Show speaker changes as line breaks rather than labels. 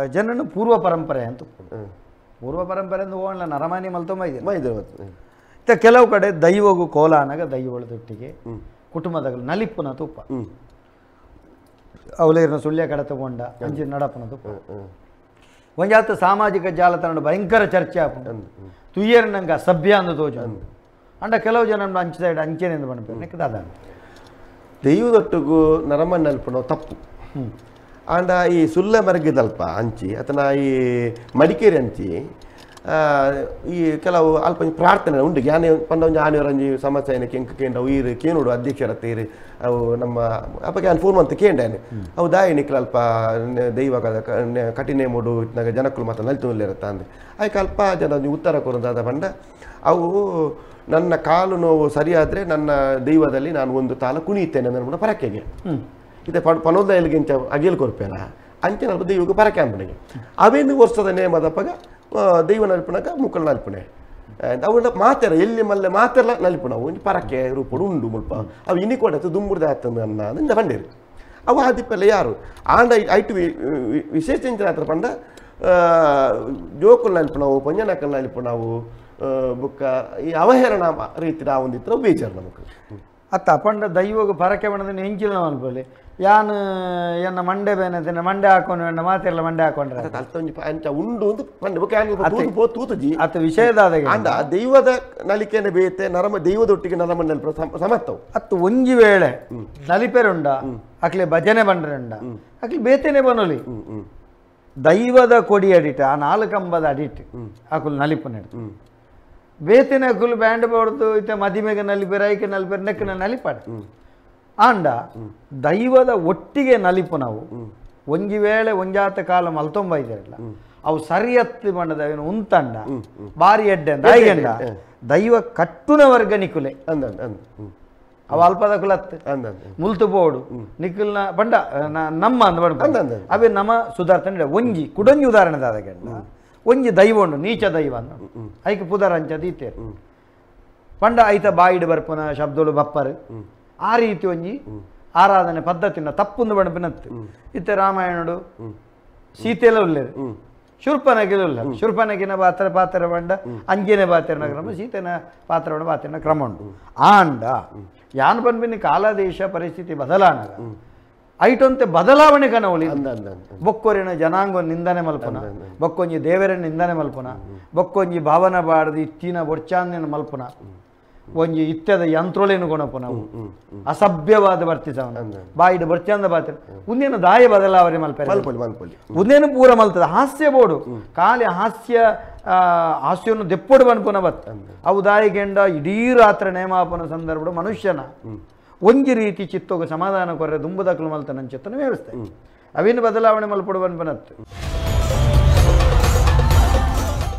ಜನನ ಪೂರ್ವ ಪರಂಪರೆ ಅಂತ ಪೂರ್ವ ಪರಂಪರೆ ಅಂದ್ರೆ ಓಣ್ಲ ನರಮಾನಿ ಮಲ್ತೊಂಬ ಇದೆ. ಕೆಲವು ಕಡೆ ದೈವಗೂ ಕೋಲಾನಾಗ ದೈವಳದೊಟ್ಟಿಗೆ ಕುಟುಂಬದಾಗ ನಲಿಪ್ಪುನ ತುಪ್ಪ ಅವಲೇರಿನ ಸುಳ್ಯ ಕಡೆ ತಗೊಂಡ ಅಂಚಿನ ನಡಪನ ತುಪ್ಪ ಒಂಜಾತ ಸಾಮಾಜಿಕ ಜಾಲತಾಣ ಭಯಂಕರ ಚರ್ಚೆ ಆಪುಂಡು ತುಯ್ಯರ್ ನಂಗೆ ಅಸಭ್ಯ ಅಂದು ತೋಜು ಅಂಡ ಕೆಲವು ಜನ ಅಂಚು ಸೈಡ್ ಅಂಚೆನೆಂದು ಪನ್ಪೆರ್ ದಾದ
ದೈವದೊಟ್ಟಿಗೂ ನರಮನ್ ನಲ್ಪುನ ತಪ್ಪು ಆಂಡ ಈ ಸುಳ್ಳ ಮರಗಿದಲ್ಪ ಅಂಚಿ ಅತನ ಈ ಮಡಿಕೇರಿ ಅಂಚಿ ಈ ಕೆಲವು ಅಲ್ಪ ಪ್ರಾರ್ಥನೆ ಉಂಡು ಜ್ಞಾನ ಪಂಡ ಒಂಜಿ ಆನೆಯವರಂಜಿ ಸಮಸ್ಯೆ ಕೆಂಕ ಕೇಂಡ ಈರು ಕೇನುಡು ಅಧ್ಯಕ್ಷರ ತೀರು ಅವು ನಮ್ಮ ಅಪ್ಪಗೆ ನಾನು ಫೋನ್ ಅಂತ ಕೇಂಡಾನೆ ಅವು ದಾಯಿ ನಿಕ್ಲ ಅಲ್ಪ ದೈವ ಕಠಿಣೆ ಮೂಡು ಇತ್ನಾಗ ಜನಕ್ಕಳು ಮಾತ್ರ ನಲಿತು ಅಂದೆ ಆಯ್ಕೆ ಅಲ್ಪ ಜನ ಉತ್ತರ ಕೊರೋದಾದ ಪಂಡ ಅವು ನನ್ನ ಕಾಲು ನೋವು ಸರಿಯಾದರೆ ನನ್ನ ದೈವದಲ್ಲಿ ನಾನು ಒಂದು ತಾಲ ಕುಣಿಯುತ್ತೇನೆ ನನ್ನ ಪರಕೆಗೆ ಇದೆ ಪನೋದ ಎಲ್ಲಿಗಿಂತ ಅಗಿಲ್ ಕೊರ್ಪೇರ ಅಂಚಿನ ಅಲ್ಪ ದೈವಕ್ಕೆ ಪರಕೆ ಅಂಬನಿಗೆ ಅವೇನು ವರ್ಷದ ನೇಮದಪ್ಪಗ ದೈವ ನಲ್ಪುನಗ ಮುಕ್ಕಳ ನಲ್ಪುಣೆ ಅವು ಮಾತೆರ ಎಲ್ಲಿ ಮಲ್ಲೆ ಮಾತೆಲ್ಲ ನಲ್ಪುಣ ಒಂಜಿ ಪರಕೆ ರೂಪಡು ಉಂಡು ಮುಲ್ಪ ಅವು ಇನಿ ಕೊಡತ್ತು ದುಂಬುಡ್ದ ಆತಂದು ಅನ್ನ ಅಂದ ಬಂಡೇರು ಅವು ಆದಿಪ್ಪೆಲ್ಲ ಯಾರು ಆಂಡ ಐಟು ವಿಶೇಷ ಇಂಚಿನ ಹತ್ರ ಪಂಡ ಜೋಕುಲ್ ನಲ್ಪುಣವು ಪಂಜನಕಲ್ ನಲ್ಪುಣವು ಬುಕ್ಕ ಈ ಅವಹೇಳನ ರೀತಿ ಒಂದಿತ್ರ ಬೇಜಾರು ನಮಕ್
ಅತ್ತ ಪಂಡ ದೈವಗ ಪರಕೆ ಬಣ್ಣದ ಹೆಂಚಿನ ಅನ್ಪಲ್ಲಿ ಯಾನ್ ಎನ್ನ ಮಂಡೆ ಬೇನೆ ಮಂಡೆ ಹಾಕೊಂಡು ಎನ್ನ ಮಾತೆಲ್ಲ ಮಂಡೆ ಹಾಕೊಂಡ್ರೆ
ಅಂಚ ಉಂಡು ತೂತುಜಿ
ಅತ್ತ ವಿಷಯದಾದ
ಅಂಡ ದೈವದ ನಲಿಕೆನೆ ಬೇತೆ ನರಮ ದೈವದೊಟ್ಟಿಗೆ ನರಮ ನಲ್ಪ ಸಮತ್ತವು
ಅತ್ತು ಒಂಜಿ ವೇಳೆ ನಲಿಪೆರುಂಡ ಅಕ್ಲೆ ಭಜನೆ ಬಂಡ್ರುಂಡ ಅಕ್ಲೆ ಬೇತೆನೆ ಬನೊಲಿ ದೈವದ ಕೊಡಿ ಅಡಿಟ್ ಆ ನಾಲ್ಕಂಬದ ಅಡಿಟ್ ಅಕುಲು ನಲಿಪು ನೆಡ್ತು ಬೇತಿನ ಅಕುಲು ಬ್ಯಾಂಡ್ ಬೋಡ್ದು ಇತ್ತೆ ಮದಿಮೆಗೆ ನಲಿಪೆರ ಐಕೆ ನಲಿಪೆರ ನೆಕ್ಕನ ನಲಿಪಾಡ ಆಂಡ ದೈವದ ಒಟ್ಟಿಗೆ ನಲಿಪು ನಾವು ಒಂಜಿ ವೇಳೆ ಒಂಜಾತ ಕಾಲ ಮಲ್ತೊಂಬ ಇದ್ದಾರಲ್ಲ ಅವು ಸರಿಯತ್ತಿ ಬಣ್ಣದ ಅವೇನು ಉಂತಂಡ ಬಾರಿ ಎಡ್ಡೆ ಅಂತ ಐಗಂಡ ದೈವ ಕಟ್ಟುನ ವರ್ಗ ನಿಕುಲೆ ಅವ ಅಲ್ಪದ ಕುಲತ್ ಮುಲ್ತು ಬೋಡು ನಿಖಲ್ನ ಬಂಡ ನಮ್ಮ ಅಂದ ಬಣ್ಣ ಅವೇ ನಮ್ಮ ಸುಧಾರ್ತನೆ ಒಂಜಿ ಕುಡೊಂಜಿ ಉದಾಹರಣೆ ದಾದ ಒಂಜಿ ದೈವ ಉಂಡು ನೀಚ ದೈವ ಅಂದ ಐಕೆ ಪುದರ್ ಅಂಚ ದೀತೇರು ಪಂಡ ಐತ ಬಾಯಿಡು ಬರ್ಪುನ ಶಬ್ದಗಳು ಬಪ್ಪರು ಆ ರೀತಿ ಒಂಜಿ ಆರಾಧನೆ ಪದ್ಧತಿನ ತಪ್ಪುಂದು ಬಣ್ಣ ಇತ್ತೆ ರಾಮಾಯಣಡು ಸೀತೆಲ್ಲ ಉಳ್ಳೇರು ಶೂರ್ಪನಗಿಲ ಉಲ್ಲ ಶೂರ್ಪನಗಿನ ಪಾತ್ರ ಪಾತ್ರ ಬಂಡ ಅಂಜನೆ ಪಾತ್ರನ ಕ್ರಮ ಸೀತೆನ ಪಾತ್ರ ಬಂಡ ಪಾತ್ರನ ಕ್ರಮ ಉಂಟು ಆಂಡ ಯಾನ್ ಪನ್ಪಿನ ಕಾಲದೇಶ ಪರಿಸ್ಥಿತಿ ಬದಲಾಣಗ ಐಟೊಂತೆ ಬದಲಾವಣೆ ಕನವಳಿ ಬೊಕ್ಕೊರಿನ ಜನಾಂಗ ನಿಂದನೆ ಮಲ್ಪನ ಬೊಕ್ಕೊಂಜಿ ದೇವರ ನಿಂದನೆ ಮಲ್ಪನ ಬೊಕ್ಕೊಂಜಿ ಭಾವನ ಬಾಡದು ಇತ್ತಿನ ಬೊರ್ಚಾಂದಿನ ಮಲ್ಪನ ಒಂಜಿ ಇತ್ಯದ ಯಂತ್ರೋಲೇನು ಗುಣಪನ ಅಸಭ್ಯವಾದ ವರ್ತಿಸವನ ಬಾಯಿಡು ಬರ್ಚಂದ ಬಾತ್ರ ಉಂದೇನು ದಾಯ ಬದಲಾವಣೆ ಮಲ್ಪೆ ಉಂದೇನು ಪೂರ ಮಲ್ತದ ಹಾಸ್ಯ ಬೋಡು ಖಾಲಿ ಹಾಸ್ಯ ಹಾಸ್ಯವನ್ನು ದೆಪ್ಪೊಡು ಬನ್ಪುನ ಬತ್ ಅವು ದಾಯಿಗೆಂಡ ಇಡೀ ರಾತ್ರಿ ನೇಮಾಪನ ಸಂದರ್ಭ ಮನುಷ್ಯನ ಒಂಜಿ ರೀತಿ ಚಿತ್ತೋಗ ಸಮಾಧಾನ ಕೊರ್ರೆ ದುಂಬುದಕ್ಲು ಮಲ್ತ ನನ್ನ ಚಿತ್ತನ ವ್ಯವಸ್ಥೆ ಅವೇನು ಬದಲಾವಣೆ ಮಲ್ಪಡು ಬನ್ಪನತ್ತು.